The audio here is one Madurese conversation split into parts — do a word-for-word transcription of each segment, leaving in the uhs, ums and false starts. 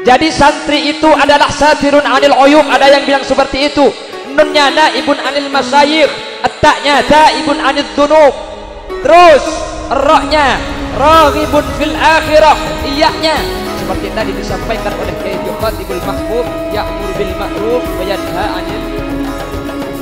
Jadi santri itu adalah satirun anil uyub, ada yang bilang seperti itu. Nunnya naibun anil masyayikh, ta'nya daibun anil dzunub. Terus ra'nya raghibun fil akhirah, iya'nya seperti tadi disampaikan oleh Kiai Khatibul Mahbub, ya'muru bil ma'ruf wa yanha anil munkar.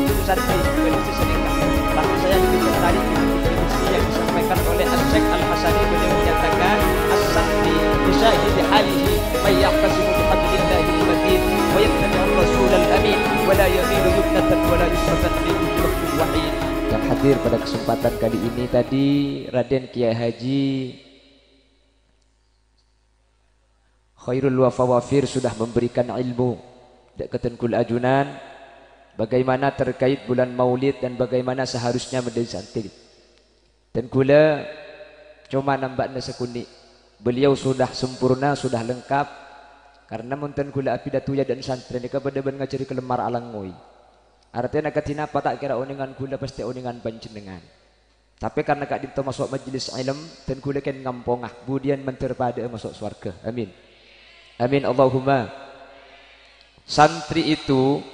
Itu santri, bukan itu sedekah. Tapi saya lebih tertarik dengan definisi yang disampaikan oleh Asy-Syaikh Al-Hasani, beliau menyatakan, "As-santri yusyahidi halihi man ya'tasimu bihablillahil matin wa yattabi'ur rasulal amin wa la yamilu yumnatan wa la yusratan li kulli waqtin wa hin." Yang hadir pada kesempatan kali ini tadi, Raden Kiai Haji Khairul Wafawafir sudah memberikan ilmu dâ' ka Tengku la ajunan, bagaimana terkait bulan Maulid dan bagaimana seharusnya menjadi santri. Tengku la coma namba'na sakonè'. Beliau sudah sempurna, sudah lengkap. Karena mon Tengku la apidato è adâ'na santri nèka padâ bân ngajhâri kalemmar alangngoy. Artèna kadhi napa ta' kèra onèngan ghulâ, pastè onèngan panjhennengngan. Tapè karena ka'dinto maso' majelis ilm, Tengku la kèng ngamponga, budiyân mandhâr padâ'â maso' sowarghâ. Amin. Amin, Allahumma. Santri itu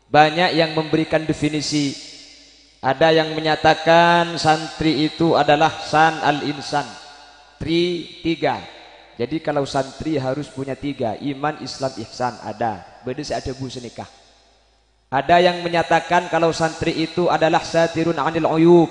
banyak yang memberikan definisi. Ada yang menyatakan santri itu adalah san al-insan. Tri, tiga. Jadi kalau santri harus punya tiga, iman, Islam, ihsan, ada. Bâdâ sè adhâbu sanèka. Ada yang menyatakan kalau santri itu adalah satirun anil uyub.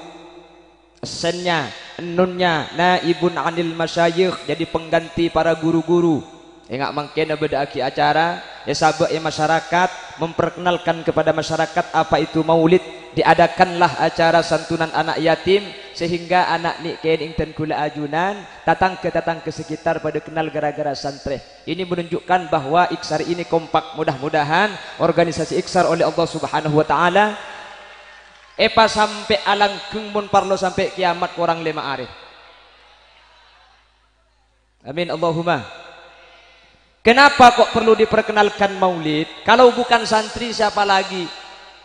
Essennya, ennunnya, naibun anil masyayikh, jadi pengganti para guru-guru. Enga' mangkèn abâdâ'aghi acara, èsabâ' è masyarakat, memperkenalkan kepada masyarakat apa itu maulid. Diadakanlah acara santunan anak yatim, sehingga ana' nè' kènèng dan ghulâ ajunan, tatangghâ-tatangghâ sekitar padâ kennal gara-gara santri. Ini menunjukkan bahwa Iksar ini kompak. Mudah-mudahan organisasi Iksar oleh Allah Subhanahu wa Ta'ala èpasampè' alanggeng, mon parlo sampè' kiamat korang lèma arè. Amin, Allahumma. Kenapa kok perlu diperkenalkan maulid? Kalau bukan santri, siapa lagi?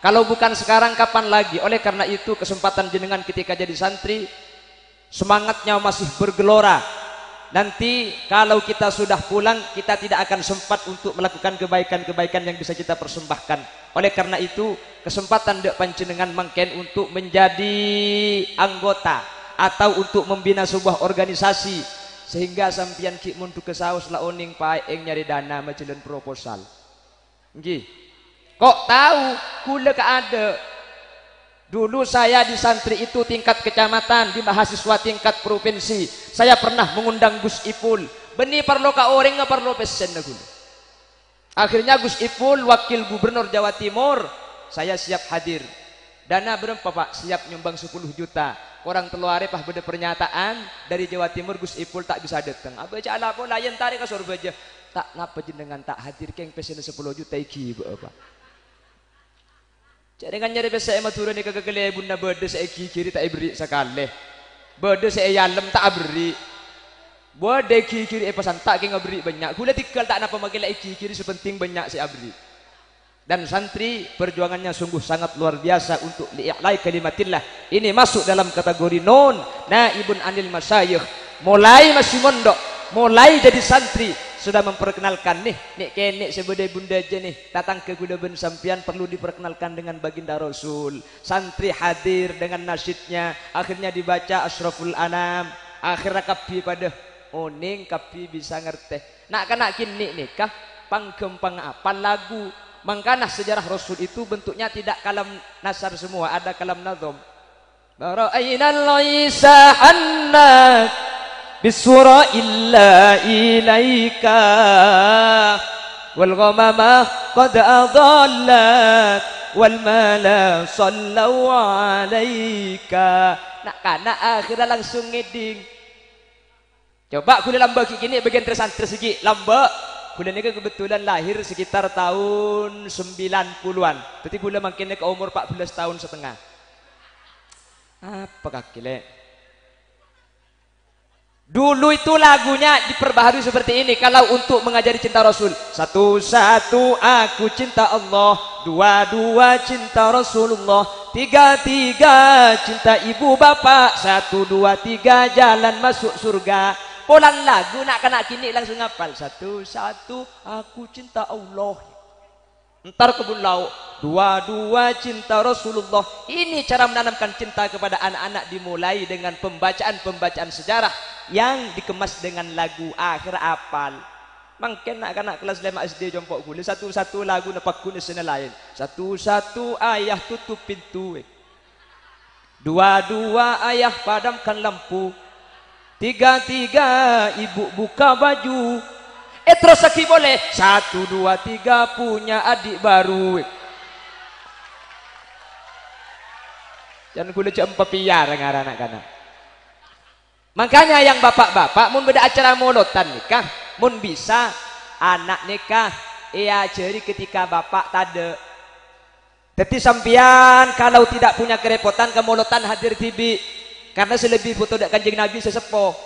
Kalau bukan sekarang, kapan lagi? Oleh karena itu, kesempatan jenengan ketika jadi santri, semangatnya masih bergelora. Nanti kalau kita sudah pulang, kita tidak akan sempat untuk melakukan kebaikan-kebaikan yang bisa kita persembahkan. Oleh karena itu, kesempatan dâ' panjhennengan mangkèn untuk menjadi anggota atau untuk membina sebuah organisasi, sehingga sampèyan ghi' mondhughâ saos la onèng paèng nyarè dana majhâlân proposal. Ngghi. Kok tahu? Ghulâ kaadâ'. Dulu saya di santri itu tingkat kecamatan, di mahasiswa tingkat provinsi. Saya pernah mengundang Gus Ipul. Bânnè parlo ka orèngnga, parlo pèssèna ghulâ. Akhirnya Gus Ipul, wakil gubernur Jawa Timur, saya siap hadir. Dana berempa, Pak? Siap nyumbang sepuluh juta. Korang tello arè pas bâdâ pernyataan, dari Jawa Timur Gus Ipul ta' bisa dâteng. Abâ' jhâ' ala pola, yèn tarè ka Sorbhâjâ. Ta' napa jenengan ta' hadir, kèng pèssèna sepuluh juta èghibâ'â, Pak. Jhâ' rèng nyarè pèssè è Madhurâ nèka kakalèbunna, bâdâ sè èghighiri ta' èberri' sakalè. Bâdâ sè èyalem ta' aberri'. Bâdâ èghighiri èpasanta' kèng aberri' bânnya'. Ghulâ tèngghâl ta' napa makè la èghighiri, sè penting bânnya' sè aberri'. Dan santri, perjuangannya sungguh sangat luar biasa untuk li'i'la'i kalimatillah. Ini masuk dalam kategori nun, naibun anil masyayikh. Mulai masih mondok, mulai jadi santri, sudah memperkenalkan, nè', nè' kènè' sè bâdâ è Bundâjâ, nè', tatangghâ ghulâ bân sampèyan perlu diperkenalkan dengan baginda Rasul. Santri hadir dengan nasyidnya, akhirnya dibaca Asyraful Anam. Akhirnya kabbhi padâ onèng, kabbhi bisa ngartè. Na'-kana' kènè' nèka pangghâmpang apal lagu. Mangkana sejarah Rasul itu bentuknya tidak kalam nasar semua, ada kalam nazom. Bara'ainal ghaitsa hannat bisyura illa ilaika wal ghamama qad adallat wal mala sallau alaika. Na'-kana' akhirnya langsung ngèdhing. Coba ghulâ lambâ' ghi' kènè' bâgiyân tres-antres ghi' lambâ'. Ghulâ nèka kebetulan lahir sekitar taon sembilan puluhan. Dhâddhi ghulâ mangkèn nèka omor empat belas taon setengah. Apa kakè, Lè'? Dulu itu lagunya diperbaharui seperti ini, kalau untuk mengajari cinta Rasul. Satu-satu aku cinta Allah, dua-dua cinta Rasulullah, tiga-tiga cinta ibu bapak, satu, dua, tiga jalan masuk surga. Polana lagu na'-kana' kènè' langsung ngapal, "Satu-satu aku cinta Allah." Entar kebun lauk, "Dua-dua cinta Rasulullah." Ini cara menanamkan cinta kepada anak-anak, dimulai dengan pembacaan-pembacaan sejarah yang dikemas dengan lagu, akhir apal. Mangkèn na'-kana' kelas lèma' S D compo' ghulâ, "Satu-satu" laguna paggun essèna laèn. "Satu-satu ayah tutup pintu." Dua-dua ayah padamkan lampu. Tiga-tiga ibu buka baju. Eh, terrossaghi polè. Satu, dua, tiga, punya adik baru. Can ghulâ jhâ' empapiyar ngarana kana'. Makanya yang bapak-bapak, mon bâdâ acara molodhân nèka, mon bisa, ana' nèka èajhâri ketika bapak tadâ'. Dhâddhi sampèyan kalau tidak punya kerepotan, ka molodhân hadir dhibi', karena sè lebbi bhuto dâ' Kanjeng Nabi sè seppo.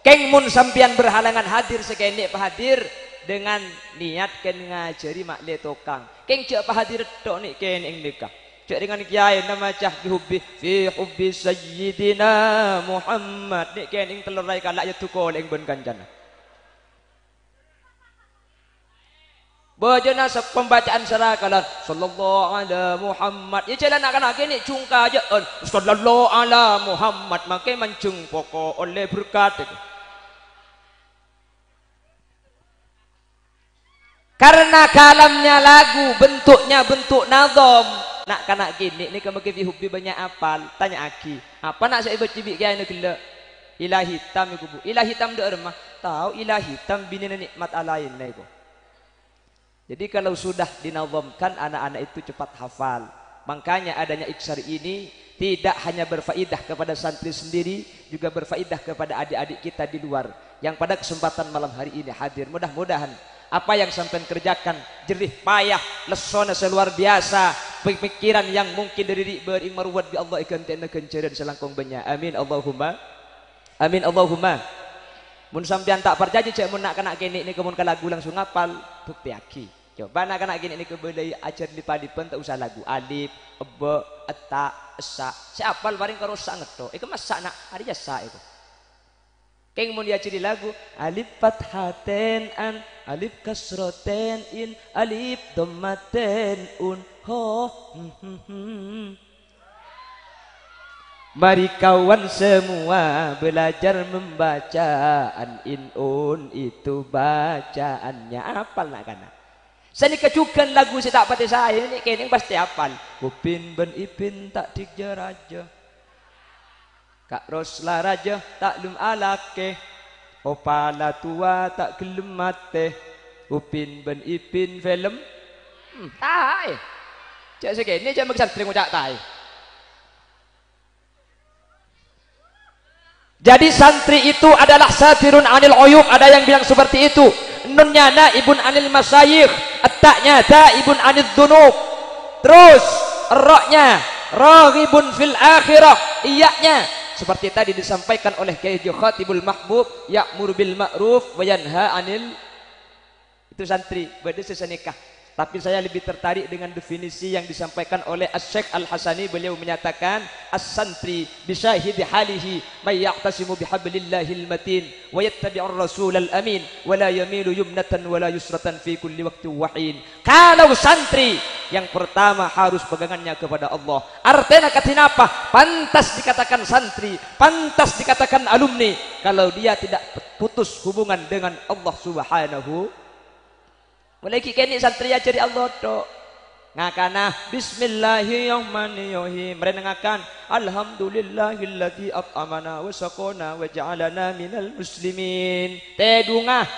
Kèng mon sampèyan berhalangan hadir, sè kènè' pahadir dengan niat kèng ngajhâri ma'lè tokang. Kèng jhâ' pahadir tok nè'-kènè' nèka. Jhâ' rèngan kèyaèna maca "Bi hubbi, fi hubbi Sayyidina Muhammad." Nè'-kènè' tello raè kala' èyadhu kolè'èng bân kancana. Bâjâna sè pembacaan sara kala'an, "Sallallahu ala Muhammad." Yâ, jhâlân na'-kana' kènè' jhungkajâ'ân, "Sallallahu ala Muhammad." Mangkè manjheng poko' ollè berkat. Karena kalamnya lagu, bentuknya bentuk nazom. Na'-kana' kènè' nèka mangkè fi hubbi bânnya' apal. Tanya'aghi, "Apa na' sè èbâca bi' kèyaèna ghellâ'?" "Ila hitam iku, Bu." "Ila hitam dâ'remma?" "Tao, ila hitam binèna Nikmat Alaina iku." Jadi, kalau sudah dinazamkan, anak-anak itu cepat hafal. Makanya adanya iksar ini tidak hanya berfaedah kepada santri sendiri, juga berfaedah kepada adik-adik kita di luar yang pada kesempatan malam hari ini hadir. Mudah-mudahan apa yang sampèyan kerjakan, jerih payah, lessona sè luar biasa, pemikiran yang mungkin dâri ri'-bâri'na marwat bi' Allah èghântè'ana ghânjhârân sè langkong bânnya'. Amin, Allahumma. Amin, Allahumma. Mon sampèyan ta' parcajâ, jhâ' mon na'-kana' kènè' nèka mon ka lagu langsung ngapal, buktèyaghi. Coba na'-kana' kènè' nèka bâlâi ajhâr lip-alipan, ta' osa lagu. Alif, ebba, etta, essa. Sè apal parèng karo essa ngetto'. Èkemma essa, na', arèya essa èko. Kèng mon èajhâri lagu, alif fathaten an, alif kasroten in, alif dhammaten un. Ho. Hmm, hmm, hmm. Mari kawan semua belajar membaca an in un itu bacaannya. Apal na'-kana'? Sanèka jhughân lagu sè ta' patè saè, nè'-kènè' pastè apal. Upin bân Ipin ta' dhik jâ-rajâ. Ka'ros la rajâ ta' lem alakè. Opala towa ta' ghellem matè. Upin bân Ipin film. Hmm, taè. Jhâ' sè kènè', jhâ' mèghâ santrè ngoca' taè. Jadi santri itu adalah satirun anil uyub, ada yang bilang seperti itu. Nunnya naibun anil masyayikh, etta'nya taibun anil dzunub. Terus, roknya raghibun fil akhirah, iya'nya seperti tadi disampaikan oleh Kiai Haji Khatibul Mahbub, ya'muru bil ma'ruf wa yanha anil Itu santri, bâdâ sè sanèka. Tapi saya lebih tertarik dengan definisi yang disampaikan oleh Asy-Syaikh Al-Hasani. Beliau menyatakan, "As-santri bisyahidi halihi may ya'tasimu bihablillahil matin wa yattabi'ur rasulal amin wa la yamilu yumnatan wa la yusratan fi kulli waqtin wa hin." Kalau santri, yang pertama harus pegangannya kepada Allah. Artèna kadhi napa? Pantas dikatakan santri, pantas dikatakan alumni kalau dia tidak putus hubungan dengan Allah Subhanahu Molaè ghi' kènè' santri ajhâri Allah tok. Ngakana, "Bismillahirrahmanirrahim." Marèna ngakan, "Alhamdulillahilladzi at'amana wa saqana wa ja'alana minal muslimin." Tèdunga,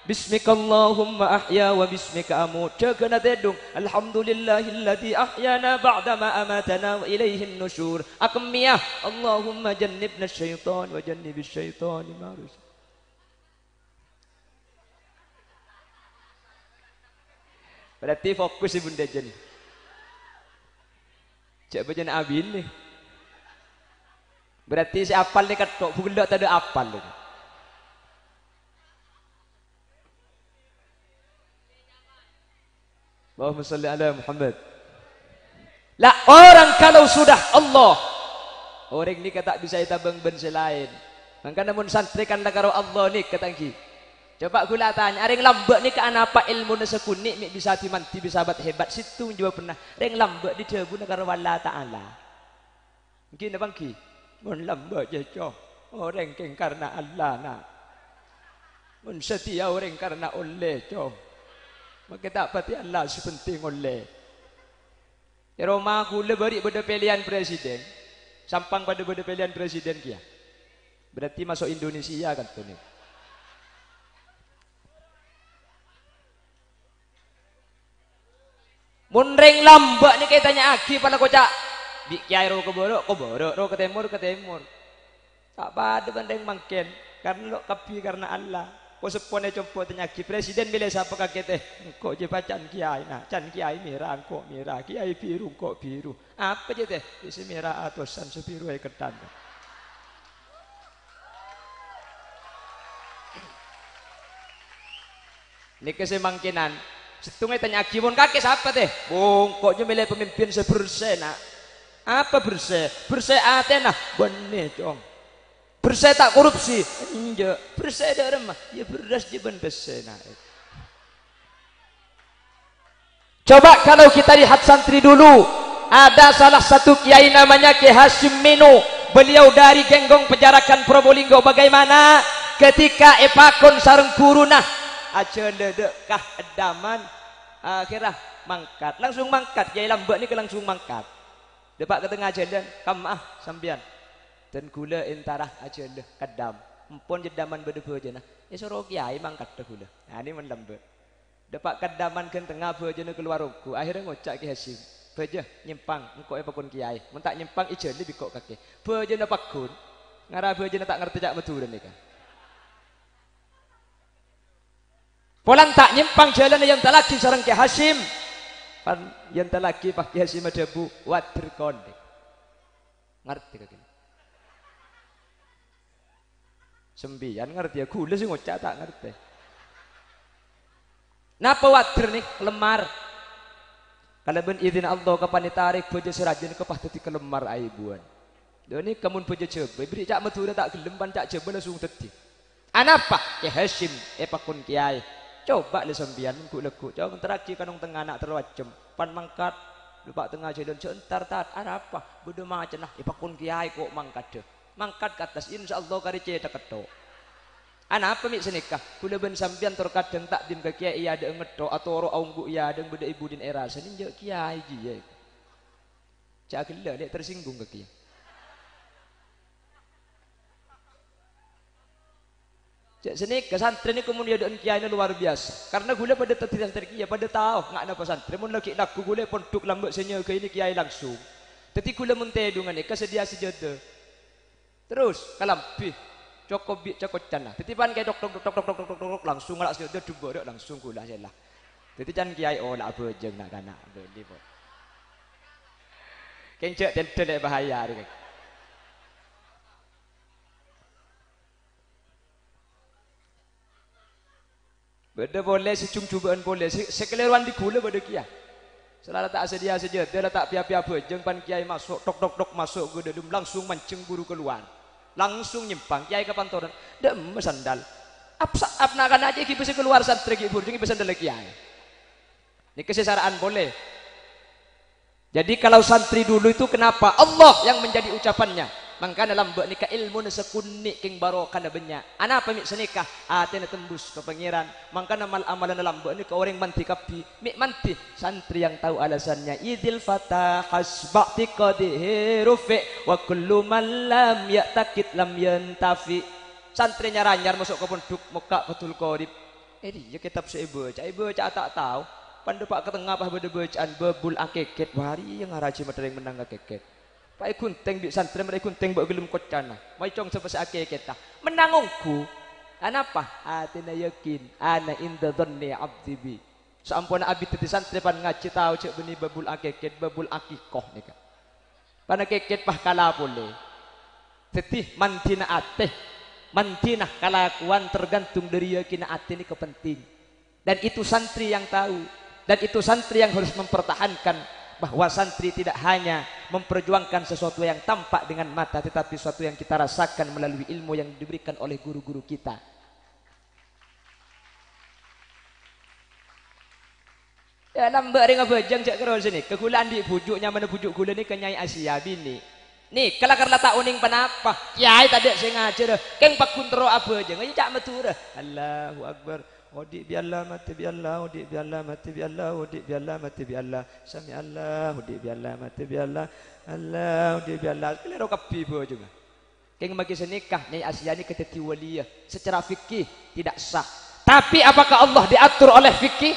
"Bismikallahumma ahya wa bismika amut." Jâgâna tèdung, "Alhamdulillahilladzi ahyana ba'dama amatana wa ilaihin nusyur." Akemmèya, "Allahumma jannibna syaitan wa jannibis syaitani ma razaq." Berarti fokus è bun dâjâna. Jhâ' bâjâna abinè. Berarti sè apal nèka tok, bu ghellâ' tadâ' apal nèka. Allahumma shalli ala Muhammad. Lah, orang kalau sudah Allah, orèng nèka ta' bisa ètabâng bân sè laèn. Mangkana mon santrè kantha karo Allah nèka, ta' ènggi. Coba ghulâ atanya, rèng lambâ' nèka anapa èlmona sakonè' mè' bisa dimandi bisa hebat-hebat? Sèttong jâwâbbhâ, rèng lambâ' dhâbuna karo Allah Ta'ala. Ènggi napa ènggi? Mon lambâ' jâ, Co, orèng kèng karna Allah, na'. Mon satèya orèng karna ollè, Co. Makè ta' patè Allah sè pentèng ollè. È roma ghulâ bâri' bâdâ pèlèyan presiden. Sampang padâ bâdâ pèlèyan presiden kèya. Berarti maso' Indonesia kan, Tony? Mon rèng lambâ' nèka ètanya'aghi, pala koca', bi' kèyaè ro ka bârâ', ka bârâ', ro ka tèmor, ka tèmor. Ta' padâ bân rèng mangkèn, karna lo' kabbhi karna Allah. Ko-, seppona è compo' tanya'aghi, presiden mèlè sapa kakè, tè? Engko' jâ pas can kèyaè, na'. Can kèyaè mèra, engko' mèra. Kèyaè bhiru, engko' bhiru. Apa jâ, tè? Sè mèra atosan, sè bhiru èkettan. Nèka sè mangkènan. Sèttong ètanya'aghi, "Mon kakè sapa, tè?" "Bungko' jâ mèlè pemimpin sè bersè, na'." "Apa bersè?" "Bersè atèna." "Bânnè, Cong." "Bersè ta' korupsi?" "Enjâ'." "Bersè dâ' remma?" "Yâ bherrâs jâ bân pèssè, na'." Coba kalau kita lihat santri dulu, ada salah satu kiai namanya Kiai Hasyim Mino. Beliau dari Genggong Pejarakan Probolinggo. Bagaimana ketika èpakon sareng ghuruna, ajhâlâ dâ' ka Eddaman, akhirnya mangkat. Langsung mangkat, Kiai lambâ' nèka langsung mangkat. Dâpa' ka tengnga jhâlân, "Kamma'a sampèyan?" "Dân ghulâ èntara ajhâlâ ka Eddam." "Empon Eddaman bâdâ bhâjâna?" "Èsoro kiai mangkaddhâ ghulâ." Nah, nèka mon lambâ'. Dâpa' ka Eddam ghân tengnga bhâjâna kalowar ongghu. Akhirnya ngoca' Kiai Hasyim, "Bhâjâ nyèmpang, engko' èpakon kiai. Mon ta' nyèmpang, èjhâlâ bi' ko' kakè." Bhâjâna pagghun. Ngara bhâjâna ta' ngartè ca' Madhurâ nèka. Polana ta' nyèmpang jhâlânna èyentallaghi sareng Kiai Hasyim. Pan èyentallaghi, pas Kiai Hasyim adhâbu, "Wadder kondhek." Ngartè kakè? Sampèyan ngartè, yâ ghulâ sè ngoca' ta' ngartè. Napa wadder nè? Kalemmar. Kalabân idinna Allah, kapan ètarèk bhâjâ sè rajâ nèka pas dhâddhi kalemmar aèbuwân. Lha nèka mon bhâjâ Jhâbâ, èberri' ca' Madhurâ ta' ghellem, pan ca' Jhâbâ langsung dhâddhi. Anapa? Kiai Hasyim èpakon kiai. Coba lè sampèyan, ghu'-lagghu', cong, èntarraghi ka Nong Tengnga na' tello jhâm. Pan mangkat, dâpa' tengnga jhâlân, "Jhâ' èntar, Tat, arapa?" "Bâdâ macanna, èpakon kiai ko' mangkaddhâ." Mangkat ka attas, insyaallah karè cèthak ketto'. Anapa mè' sanèka? Ghulâ bân sampèyan tor kadhâng ta'dim ka kiai è adâ'na ngetto', atoro' aongghu è adâ'na bâdâ è budina èrasaè, enjâ' kiai jiyâ. Jhâ' ghellâ', lè' tersinggung ka kiai. Jhâ' sanèka, santrè nèko mon è adâ'na kiaina lowar biyasa. Karna ghulâ padâ dhâddhi santrè kiai, padâ tao nga' napa santrè. Mon la ghi' lagghu ghulâ è pondhuk lambâ' sè nyagaina kiai langsung. Dhâddhi ghulâ mon tèdungan nèka sadhiyâ sajâdâ. Terros kalambhi, cokop bi' cakoccanna. Dhâddhi pan kaè tok, tok, tok, langsung ngala' sajâdâ, dubârâ' langsung ghulâ sèlla. Dhâddhi can kiai ola'a bhâjâng na'-kana', bâli, po. Kèng jhâ' tèndhâ lè' bahaya arèya. Bâdâ polè sè jhung jhubâ'ân polè, sè, sè kalèrowan dhi ghulâ bâdâ kèya. Sè la ta' asadhiyâ sajâdâ, la ta' pèya-pèya bhâjâng, pan kiai maso', tok, tok, tok, maso' ka dâlem, langsung manjheng buru kalowar. Langsung nyèmpang, kiai kapantoran, "Dâ'emma sandal?" "Ap-, sa-, ap-, na'-kana' jhâ' ghibâ sè kalowar, santrè ghi' bhuru, ghibâ sandalla kiai." Nèka sè sara'an polè. Jadi, kalau santri dulu itu kenapa Allah yang menjadi ucapannya? Mangkana lambâ' nèka èlmona sakonè' kèng barokana bânnya'. Anapa mè' sanèka? Atèna tembus ka Pangèran. Mangkana mal-amalanna lambâ' nèka orèng mandhi kabbhi. Mè' mandhi? Santri yang tahu alasannya. "Idzil fata hasba'tiqadihi rufi' wa kullu man lam ya'taqid lam yantafi'." Santri nyar-anyar maso' ka pondhuk, mokka' Fathul Qorib. Eh, iyâ kètab sè èbâca, èbâca ta' tao. Pan dâpa' ka tengnga pas bâdâ bâca'an Babul Akèkèt. Wâ, rèya ngarajhi matèrèng mennang akèkèt. Pas èghunting bi' santrè, marè èghunting bâ' ghellem koccana. Maècong sapa sè akèkètta. Mennang ongghu. Anapa? Atèna yakin. "Ana inda dzanni abdi bi." Saamponna abit dhâddhi santrè pan ngajhi tao jhâ' bânnè Babul Akèkèt, Babul Akikoh nèka. Pan akèkèt pas kala polè. Dhâddhi, mandhina atè, mandhina kalakowan tergantung dâri yakinna atè nèka penting. Dan itu santri yang tahu. Dan itu santri yang harus mempertahankan bahwa santri tidak hanya memperjuangkan sesuatu yang tampak dengan mata, tetapi sesuatu yang kita rasakan melalui ilmu yang diberikan oleh guru-guru kita. Ya, lambâ' rèng abhâjâng jhâ' karo sanèka. Ghulâ andi' bhuju', nyamana bhuju' ghulâ nèka Nyai Asia binè'. Nèka lakar la ta' onèng ponapa. Kèyaè tadâ' sè ngajhârâ. Kèng pagghun terro abhâjâng, ya ca' Madhurâ. Allahu Akbar. Odi' bi Allah, matè bi Allah, odi' bi Allah, matè bi Allah, odi' bi Allah, matè bi Allah. Sami Allah, odi' bi Allah, matè bi Allah. Allah, odi' bi Allah. Kalèro kabbhi bhâjângnga. Kèng maghi sanèka, Nyai Asia nèka dhâddhi waliya. Secara fikih tidak sah. Tapi apakah Allah diatur oleh fikih?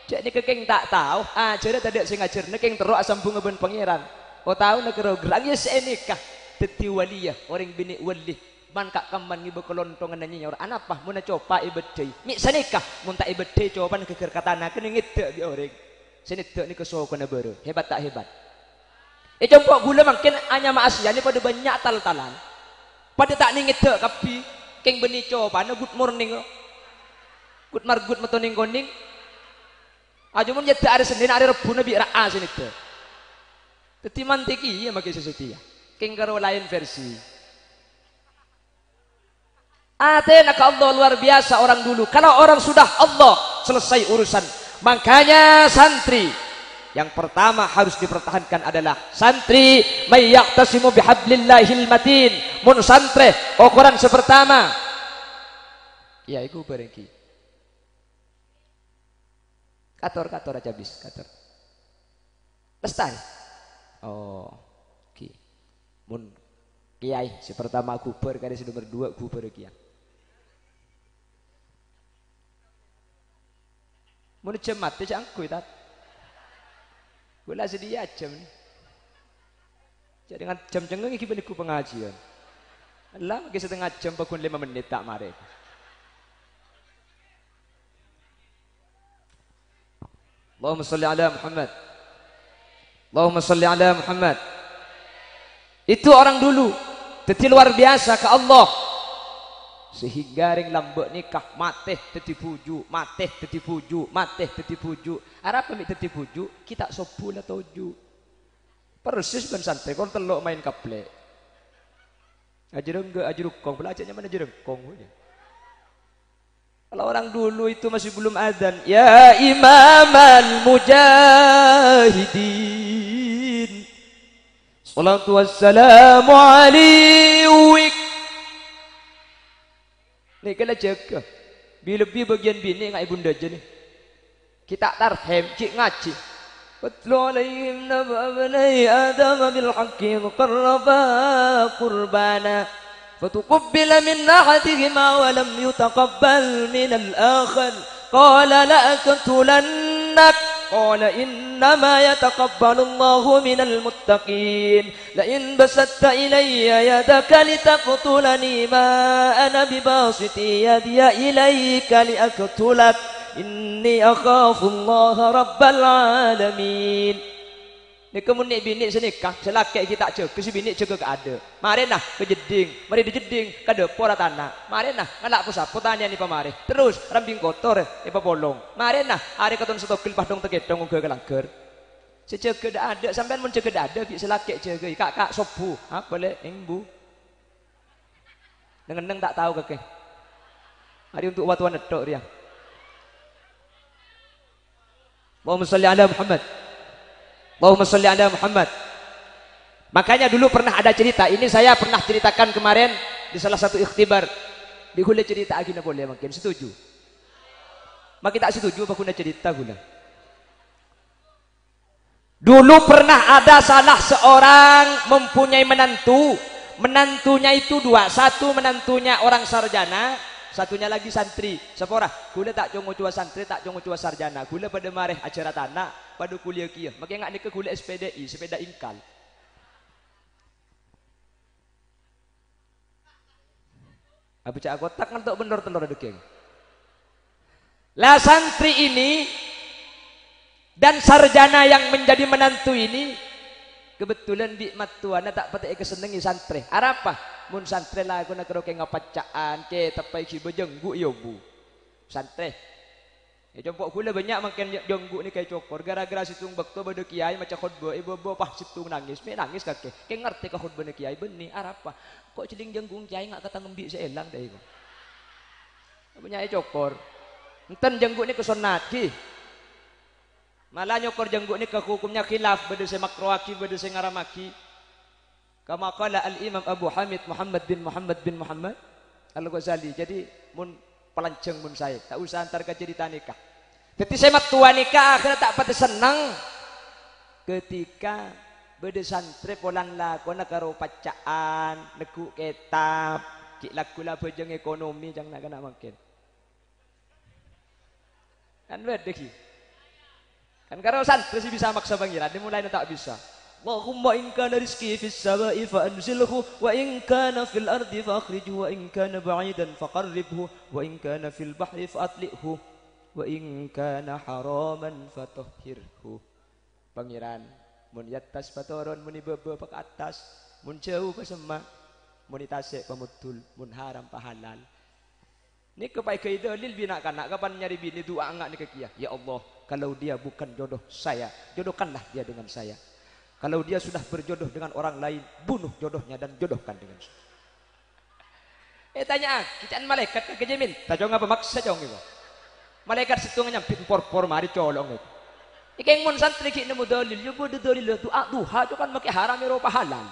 Jhâ' nèka kèng ta' tao. Ajhârâ tadâ' sè ngajhârâna, kèng terro asambhungnga bân Pangèran. Otaona karo gerrang, ya sanèka. Dhâddhi waliya, orèng binè' wali. Man ka' kamman ngibâ kalonthonganna nyèyor. Anapa? Monna copa èbâddhâi. Mè' sanèka, mon ta' èbâddhâi copana ghâgghâr ka tana, kennèng ngèdhâ' bi' orèng. Sè nèdhâ' nèka sokona bârâ. Hebat ta' hebat? È compo' ghulâ mangkèn anyama Asia nè padâ bânnya' tal-talan. Padâ ta' nèng ngèdhâ' kabbhi. Kèng bânnè copana good morning, kok. Good mar-, good matonèng konèng. Ajâ mon nyèdhâ' arè Sennèn, arè Rebbhuna bi' ra'a sè nèdhâ'. Dhâddhi mantè kèya maghi sè satèya. Kèng karo laèn versi. Atèna ka Allah luar biasa orang dulu. Kalau orang sudah Allah, selesai urusan. Makanya santri yang pertama harus dipertahankan adalah santri may ya'tasimu bihablillahil matin. Mon santrè, okoran sè pertama. Ya, iku bareng ki. Kator, kator aja bis, kator. Lestari. Oh, oke. Mun kèyaè sè pertama ghubâr, karè sè nomer dua ghubâr kèya. Mon jhâm matè, jhâ' angghuy, Tat. Ghulâ sadhiyâ jhâm. Jhâ' dengan jhâm cengngeng ghi bânnè ghu pangajiyân. Ella, maghi satengnga jhâm, paggun lèma mennit ta' marè. Allahumma shalli ala Muhammad. Allahumma shalli ala Muhammad. Itu orang dulu. Dhâddhi luar biasa ka Allah. Sehingga rèng lambâ' nèka matè dhâddhi bhuju', matè dhâddhi bhuju', matè dhâddhi bhuju'. Arapa mè' dhâddhi bhuju'? Ghi' ta' sobbhu la toju'. Persis bân santrè, kol tello' maèn kaplè'. Ajârângghâ, ajârukkong, bâlâjâ nyamana ajârukkong. Kalau orang dulu itu masih belum adzan, "Ya Imamal Mujahidin, shalatu wassalamu alaik." Nèka la jâgâ. Bi-, lebbi bâgiyân binè' nga' è bundhâ jâ nè. Ghi' ta' tarhèm, ghi' ngajhi. "Watlu alaihim naba'abnai Adama bil haqqi idh qarraba qurbana. Fatuqubila min ahadihima wa lam yutaqabbal minal akhar. Qala la'aqtulannak." Qala innama yataqabbalullahu minal muttaqin. "La in basatta ilayya yadaka litaqtulani ma ana bibasitin yadiya ilayka liaqtulak. Inni akhafullaha rabbal alamin." Nèka mon nè' binè' sanèka, sè lakè' ghi' ta' jâgâ, sè binè' jâgâ ka adâ'. Marèna ka jeddhing, marè dâri jeddhing ka dâpor atana'. Marèna ngala' po-sapo tanèyan èpamarè. Terros rambing kotor èpapolong. Marèna arè katon sè togel padhong takèthong ongghâ ka langghâr. Sè jâgâ dâ'-adâ', sampèyan mon jâgâ dâ'-adâ', bi' sè lakè' jâgâi, ka'-ka' sobbhu, apa lè' èngbu. Neng-enneng ta' tao kakè. Arè untuk watowan netthok rèya. Allahumma shalli ala Muhammad. Allahumma shalli ala Muhammad. Makanya dulu pernah ada cerita, ini saya pernah ceritakan kemarin di salah satu ikhtibar. Bi' ghulâ ceritaaghinah polè mangkèn, setuju? Makè ta' setuju, apa ghuna cerita ghulâ? Dulu pernah ada salah seorang mempunyai menantu. Menantunya itu dua. Satu menantunya orang sarjana, satunya lagi santri. Saporana, ghulâ ta' co-ngocowa santri, ta' co-ngocowa sarjana. Ghulâ padâ marè ajhâr atana', padâ kuliah kèya. Makè nga' nèka ghulâ S P D I, sepeda ingkal. Abhâjâ akotak nganto' bendor tello' dâgging. Lah, santri ini dan sarjana yang menjadi menantu ini kebetulan bi' mattowana ta' patè èkasennengngè santrè. Arapa? Mon santrè lakona karo kèng apacca'an, kè teppa'è ghibâ jânggu' èobu. Santrè. È, compo' ghulâ bânnya' mangkèn jângghu' nèka ècokor, gara-gara sèttong bâkto bâdâ kèyaè maca khotbah, è bâbâ pas sèttong nangès, mè' nangès kakè. Kèng ngartè ka khotbana kèyaè, bânnè, arapa? Ko' jhâlèng jângghu'na kèyaè nga' katang embi' sè èlang, dâi ko'. Bânnya' ècokor. Enten jângghu' nèka sonnat, ghi. Mala nyokor jângghu' nèka hukumnya khilaf, bâdâ sè makroaghi, bâdâ sè ngaramaghi. Kama qala Al-Imam Abu Hamid Muhammad bin Muhammad bin Muhammad Al-Ghazali. Jadi, mon palanjhâng mon saè, ta' usa entar ka carèta nèka. Dhâddhi sè mattowa nèka akhirnya ta' patè senneng ketika bâdâ santrè polana lakona karo pacca'an, neggu' kètab, ghi' lagghu la abhâjâng ekonomi ca'na kana' mangkèn. Kan bâdâ, ghi. Kan karo santrè sè bisa maksa Pangèran, dimolaèna ta' bisa. Allahumma in kana rizqi fis sama'i fa anzilhu, wa in kana fil ardi fa akhrijhu, wa in kana ba'idan fa qarribhu, wa in kana fil bahri fa atli'hu, wa in kana haraman fa tahhirhu. Pangèran, mon è attas patoron, mon è bâbâ pakattas, mon jhâu pasemma', mon è tasè' pamoddhul, mon haram pahalal. Nèka paèghâi dalil bi' na'-kana' kapan nyarè binè du'a nga' nèka kèya, "Ya Allah, kalau dia bukan jodoh saya, jodohkanlah dia dengan saya. Kalau dia sudah berjodoh dengan orang lain, bunuh jodohnya dan jodohkan dengan saya." Ètanya'aghi, ca'na malaèkat kakè jhâ' mènta, Cong, apa maksa, Cong, èko? Malaèkat sèttonga nyambit porpor marè colong èko. Èkèng mon santrè ghi' nemmo dalil, ya bâdâ dalil, du'a duha, Cong, kan makè haram, èro pahalal.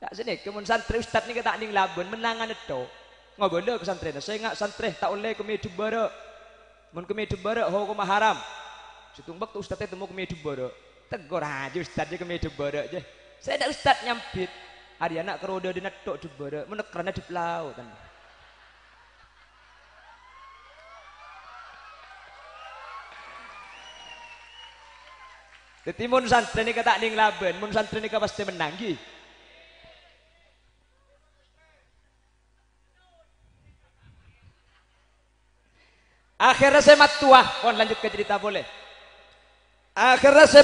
Ta' sanèka mon santrè ustad nèka ta' nèng labân, mennangan ètto. Ngobâlâ ka santrèna, "Sènga' santrè ta' ollè kemmè dubbârâ'. Mon kemmè dubbârâ' hokomma haram." Sèttong bâkto ustad ètemmo kemmè dubbârâ'. Teggor ajâ ustad jâ kemmè dubbârâ' jâ. Sèdhâ ustad nyambit, "Arèya na' karo dâdâna ètto dubbârâ', mon èkkeranna dâp laotan." Dhâddhi mon santrè nèka ta' nèng labân, mon santrè nèka pastè mennang, ghi. Akhèrra sè mattowa, pon lanjut ka carèta polè. Akhèrra sè